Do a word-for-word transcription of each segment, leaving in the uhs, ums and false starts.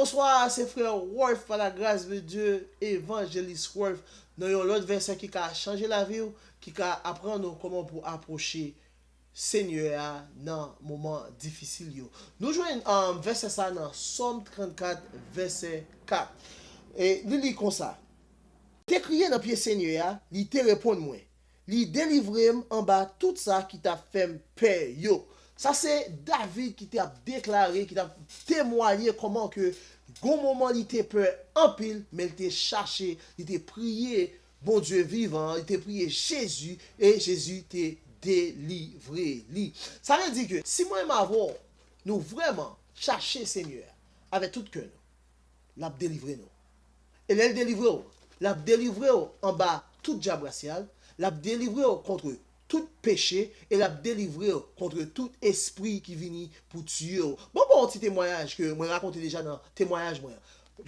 Bonswa, se frè Rolf, pa la gras de Dye, Evanjelis Rolf, nan yon lòt vèsè ki ka chanje lavi w, ki ka aprann ou kòman pou apwoche Senyè a nan moman difisil yo. Nou jwenn, um, vèsè sa nan Sòm trannkat, vèsè kat. E li li konsa: Te kriye nan pye Senyè a, li te reponn mwen. Li delivre m anba tout sa ki t ap fè m pè yo. Sa se David ki t ap deklare, ki t ap temwaye kòman ke gon moman li te pè anpil, men li te chache, li te priye Bondye vivan an, li te priye Jezi, e Jezi te delivre li. Sa vle di ke si mwen menm avè w, nou vrèman chache Senyè a avèk tout kè nou, l ap delivre nou. E lè l delivre w, l ap delivre w anba tout dyab rasyal, l ap delivre w kont tout peche, e l ap delivre w kont tout espri ki vini pou tiye w. Bon, bon, yon ti temwayaj ke mwen rakonte deja nan temwayaj mwen.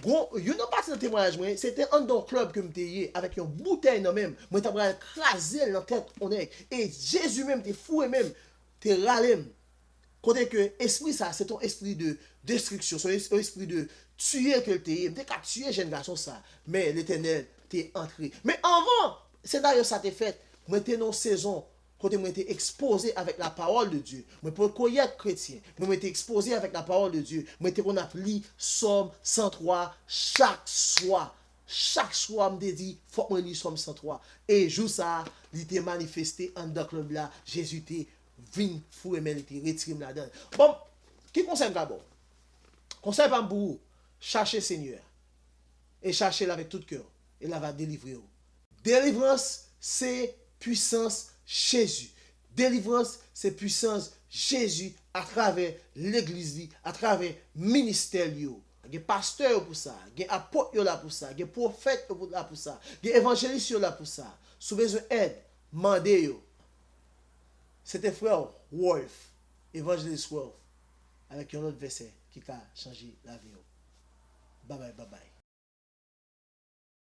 Bon, youn nan pati nan temwayaj mwen, se te anndan yon klèb ke m te ye, avèk yon boutèy nan men m. Mwen ta pral kraze l nan tèt yon nèg. E Jezi menm te foure men m, te rale m. Kote ke espri sa, se te yon espri de destriksyon, se yon es-, yon espri de tiye ke l te ye. M te ka tiye jèn gason sa, men Letènèl te antre. Men anvan senaryo sa te fèt, mwen te nan yon sezon kote mwen te ekspoze avèk la parole de Dieu. Mwen poko yèt kretyen, men mwen te ekspoze avèk la parole de Dieu. Mwen te konn ap li Sòm san twa chak swa. Chak swa, m te di, fòk mwen li Sòm san twa. E jou sa a, li te manifeste anndan klèb la. Jezi te vin foure men, li te retire m ladan l. Bon, ki konsèy m ka ba w? Konsèy pa m pou ou, chache Senyè a. E chache l avèk tout kè w, e l ava delivre w. Delivrans se pwisans Jezi. Delivrans se pwisans Jezi atravè legliz li, atravè ministè li yo. Gen pastè yo pou sa, gen apot yo la pou sa, gen pwofèt yo pou, la pou sa, gen evanjelis yo la pou sa. Si w bezwen èd, mande yo. Se te frè w, Rolf, Evanjelis Rolf, avèk yon lòt vèsè ki ka chanje lavi w. Babay, babay.